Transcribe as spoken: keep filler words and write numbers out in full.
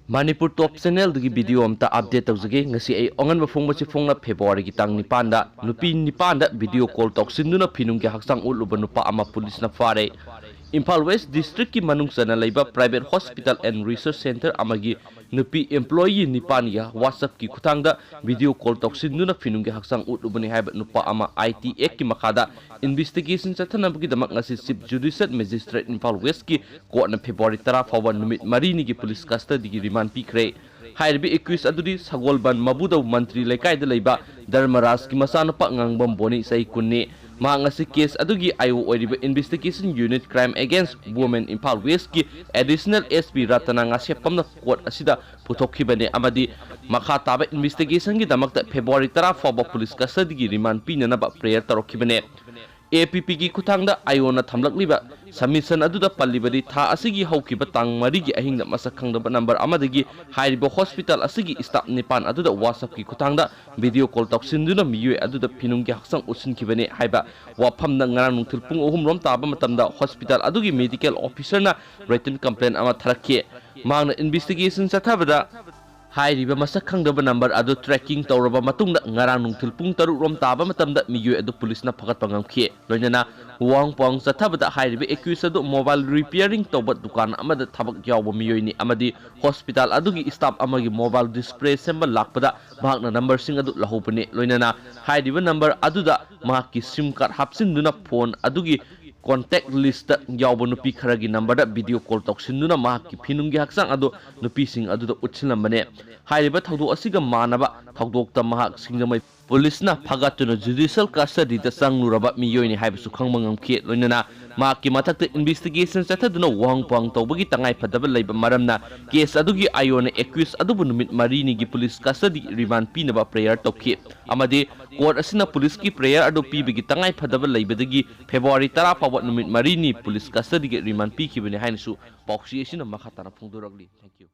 ꯃꯅꯤꯄꯨꯔ ꯇꯣꯞ ꯆꯦꯅꯦꯜꯗꯒꯤ video ꯑꯝꯇ update ꯇꯧꯖꯒꯦ꯫ ꯉꯁꯤ ꯑꯩ ꯑꯉꯟꯕ ꯐꯣꯡꯕꯁꯤ ꯐꯣꯡꯅ ꯐꯦꯕ꯭ꯔꯨꯋꯥꯔꯤꯒꯤ ꯇꯥꯡ ꯅꯤꯄꯥꯟꯗ ꯅꯨꯄꯤ ꯅꯤꯄꯥꯟꯗ ꯚꯤꯗꯤꯑꯣ ꯀꯣꯜ ꯇꯧꯁꯤꯟꯗꯨꯅ ꯐꯤꯅꯨꯡꯒꯤ ꯍꯛꯆꯥꯡ ꯎꯠꯂꯨꯕ ꯅꯨꯄꯥ ꯑꯃ ꯄꯨꯂꯤꯁꯅ ꯐꯥꯔꯦ꯫ ꯏꯝꯐꯥꯜ ꯋꯦꯁ ꯗꯤꯁꯇ꯭ꯔꯤꯛꯀꯤ ꯃꯅꯨꯡ ꯆꯟꯅ ꯂꯩꯕ private hospital and research centre ꯑꯃꯒꯤ ꯅꯨꯄꯤ employee ꯅꯤꯄꯥꯟꯒꯤ WhatsAppꯀꯤ ꯈꯨꯠꯊꯥꯡꯗ ꯚꯤꯗꯤꯑꯣ ꯀꯣꯜ ꯇꯧꯁꯤꯟꯗꯨꯅ ꯐꯤꯅꯨꯡꯒꯤ ꯍꯛꯆꯥꯡ ꯎꯠꯂꯨꯕꯅꯤ ꯍꯥꯏꯕ ꯅꯨꯄꯥ ꯑꯃ I T Act ꯀꯤ ꯃꯈꯥꯗ investigation ꯆꯠꯊꯅꯕꯒꯤꯗꯃꯛ ꯉꯁꯤ Chief Judicial Magistrate ꯏꯝꯐꯥꯜ ꯋꯦꯁꯀꯤ ꯀꯣꯔꯠꯅ ꯐꯦꯕ꯭ꯔꯨꯋꯥꯔꯤ ꯇꯔꯥ ꯐꯥꯎꯕ ꯅꯨꯃꯤꯠ ꯃꯔꯤꯅꯤꯒꯤ ꯄꯨꯂꯤꯁ ꯀꯁꯇꯗꯤꯒꯤ ꯔꯤꯃꯥꯟ ꯄꯤꯈ꯭ꯔꯦ꯫ ꯍꯥꯏꯔꯤꯕ accused ꯑꯗꯨꯗꯤ ꯁꯒꯣꯜꯕꯟ ꯃꯕꯨꯗꯧ ꯃꯟꯇ꯭ꯔꯤ ꯂꯩꯀꯥꯏꯗ ꯂꯩꯕ ꯙꯔꯃꯔꯥꯖꯀꯤ ꯃꯆꯥꯅꯨꯄꯥ ꯉꯥꯡꯕꯝ ꯕꯣꯅꯤ, ꯆꯍꯤ ꯀꯨꯟꯅꯤ꯫ ꯃꯍꯥꯛ ꯉꯁꯤ case ꯑꯗꯨꯒꯤ I O ꯑꯣꯏꯔꯤꯕ Investigation Unit, Crime Against Women, Imphal ꯋꯦꯁꯀꯤ Additional S P ꯔꯇꯅꯥ ꯉꯥꯁꯦꯞꯄꯝꯅ ꯀꯣꯔꯠ ꯑꯁꯤꯗ ꯄꯨꯊꯣꯛꯈꯤꯕꯅꯤ ꯑꯃꯗꯤ ꯃꯈꯥ ꯇꯥꯕ investigationꯒꯤꯗꯃꯛꯇ ꯐꯦꯕ꯭ꯔꯨꯋꯥꯔꯤ ꯇꯔꯥ ꯐꯥꯎꯕ ꯄꯨꯂꯤꯁ ꯀꯁꯇꯗꯤꯒꯤ ꯔꯤꯃꯥꯟ ꯄꯤꯅꯅꯕ prayer ꯇꯧꯔꯛꯈꯤꯕꯅꯤ꯫ A P P ꯒꯤ ꯈꯨꯠꯊꯥꯡꯗ I O ꯅ ꯊꯝꯂꯛꯂꯤꯕ submission ꯑꯗꯨꯗ ꯄꯜꯂꯤꯕꯗꯤ ꯊꯥ ꯑꯁꯤꯒꯤ ꯍꯧꯈꯤꯕ ꯇꯥꯡ ꯃꯔꯤꯒꯤ ꯑꯍꯤꯡꯗ ꯃꯁꯛ ꯈꯪꯗꯕ number ꯑꯃꯗꯒꯤ ꯍꯥꯏꯔꯤꯕ hospital ꯑꯁꯤꯒꯤ staff ꯅꯤꯄꯥꯟ ꯑꯗꯨꯗ WhatsAppꯀꯤ ꯈꯨꯠꯊꯥꯡꯗ video call ꯇꯧꯁꯤꯟꯗꯨꯅ ꯃꯤꯑꯣꯏ ꯑꯗꯨꯗ ꯐꯤꯅꯨꯡꯒꯤ ꯍꯛꯆꯥꯡ ꯎꯠꯁꯤꯟꯈꯤꯕꯅꯤ ꯍꯥꯏꯕ ꯋꯥꯐꯝꯗ ꯉꯔꯥꯡ ꯅꯨꯡꯊꯤꯜ ꯄꯨꯡ ꯑꯍꯨꯝ ꯔꯣꯝ ꯇꯥꯕ ꯃꯇꯝꯗ hospital ꯑꯗꯨꯒꯤ medical officerꯅ written complaint ꯑꯃ ꯊꯥꯔꯛꯈꯤ꯫ ꯃꯍꯥꯛꯅ investigation ꯆꯠꯊꯕꯗ ꯍꯥꯏꯔꯤꯕ ꯃꯁꯛ ꯈꯪꯗꯕ number ꯑꯗꯨ tracking ꯇꯧꯔꯕ ꯃꯇꯨꯡꯗ ꯉꯔꯥꯡ ꯅꯨꯡꯊꯤꯜ ꯄꯨꯡ ꯇꯔꯨꯛ ꯔꯣꯝ ꯇꯥꯕ ꯃꯇꯝꯗ ꯃꯤꯑꯣꯏ ꯑꯗꯨ ꯄꯨꯂꯤꯁꯅ ꯐꯒꯠꯄ ꯉꯝꯈꯤ꯫ ꯂꯣꯏꯅꯅ ꯋꯥꯍꯪ ꯄꯥꯎꯍꯪ ꯆꯠꯊꯕꯗ ꯍꯥꯏꯔꯤꯕ accused ꯑꯗꯨ mobile repairing ꯇꯧꯕ ꯗꯨꯀꯥꯟ ꯑꯃꯗ ꯊꯕꯛ ꯌꯥꯎꯕ ꯃꯤꯑꯣꯏꯅꯤ ꯑꯃꯗꯤ hospital ꯑꯗꯨꯒꯤ staff ꯑꯃꯒꯤ mobile display ꯁꯦꯝꯕ ꯂꯥꯛꯄꯗ ꯃꯍꯥꯛꯅ numberꯁꯤꯡ ꯑꯗꯨ ꯂꯧꯍꯧꯕꯅꯤ꯫ ꯂꯣꯏꯅꯅ ꯍꯥꯏꯔꯤꯕ number ꯑꯗꯨꯗ ꯃꯍꯥꯛꯀꯤ SIM card ꯍꯥꯞꯆꯤꯟꯗꯨꯅ phone ꯑꯗꯨꯒꯤ contact listꯇ ꯌꯥꯎꯕ ꯅꯨꯄꯤ ꯈꯔꯒꯤ numberꯗ video call ꯇꯧꯁꯤꯟꯗꯨꯅ ꯃꯍꯥꯛꯀꯤ ꯐꯤꯅꯨꯡꯒꯤ ꯍꯛꯆꯥꯡ ꯑꯗꯨ ꯅꯨꯄꯤꯁꯤꯡ ꯑꯗꯨꯗ ꯎꯠꯁꯤꯜꯂꯝꯕꯅꯦ꯫ ꯍꯥꯏꯔꯤꯕ ꯊꯧꯗꯣꯛ ꯑꯁꯤꯒ ꯃꯥꯟꯅꯕ ꯊꯧꯗꯣꯛꯇ ꯃꯍꯥꯛ ꯁꯤꯡꯖꯃꯩ ꯄꯨꯂꯤꯁꯅ ꯐꯥꯒꯠꯇꯨꯅ judicial custodyꯗ ꯆꯪꯂꯨꯔꯕ ꯃꯤꯑꯣꯏꯅꯤ ꯍꯥꯏꯕꯁꯨ ꯈꯪꯕ ꯉꯝꯈꯤ꯫ ꯂꯣꯏꯅꯅ ꯃꯍꯥꯛꯀꯤ ꯃꯊꯛꯇ investigation ꯆꯠꯊꯗꯨꯅ ꯋꯥꯍꯪ ꯄꯥꯎꯍꯪ ꯇꯧꯕꯒꯤ ꯇꯉꯥꯏꯐꯗꯕ ꯂꯩꯕ ꯃꯔꯝꯅ case ꯑꯗꯨꯒꯤ I O ꯅ accused ꯑꯗꯨꯕꯨ ꯅꯨꯃꯤꯠ ꯃꯔꯤꯅꯤꯒꯤ ꯄꯨꯂꯤꯁ custody remand ꯄꯤꯅꯕ prayer ꯇꯧꯈꯤ ꯑꯃꯗꯤ court ꯑꯁꯤꯅ ꯄꯨꯂꯤꯁꯀꯤ prayer ꯑꯗꯨ ꯄꯤꯕꯒꯤ ꯇꯉꯥꯏꯐꯗꯕ ꯂꯩꯕꯗꯒꯤ ꯐꯦꯕ꯭ꯔꯨꯋꯥꯔꯤ ꯇꯔꯥ ꯐꯥꯎꯕ ꯅꯨꯃꯤꯠ ꯃꯔꯤꯅꯤ ꯄꯨꯂꯤꯁ custodyꯒꯤ remand ꯄꯤꯈꯤꯕꯅꯤ ꯍꯥꯏꯅꯁꯨ ꯄꯥꯎꯆꯦ ꯑꯁꯤꯅ ꯃꯈꯥ ꯇꯥꯅ ꯐꯣꯡꯗꯣꯔꯛꯂꯤ꯫ Thank you꯫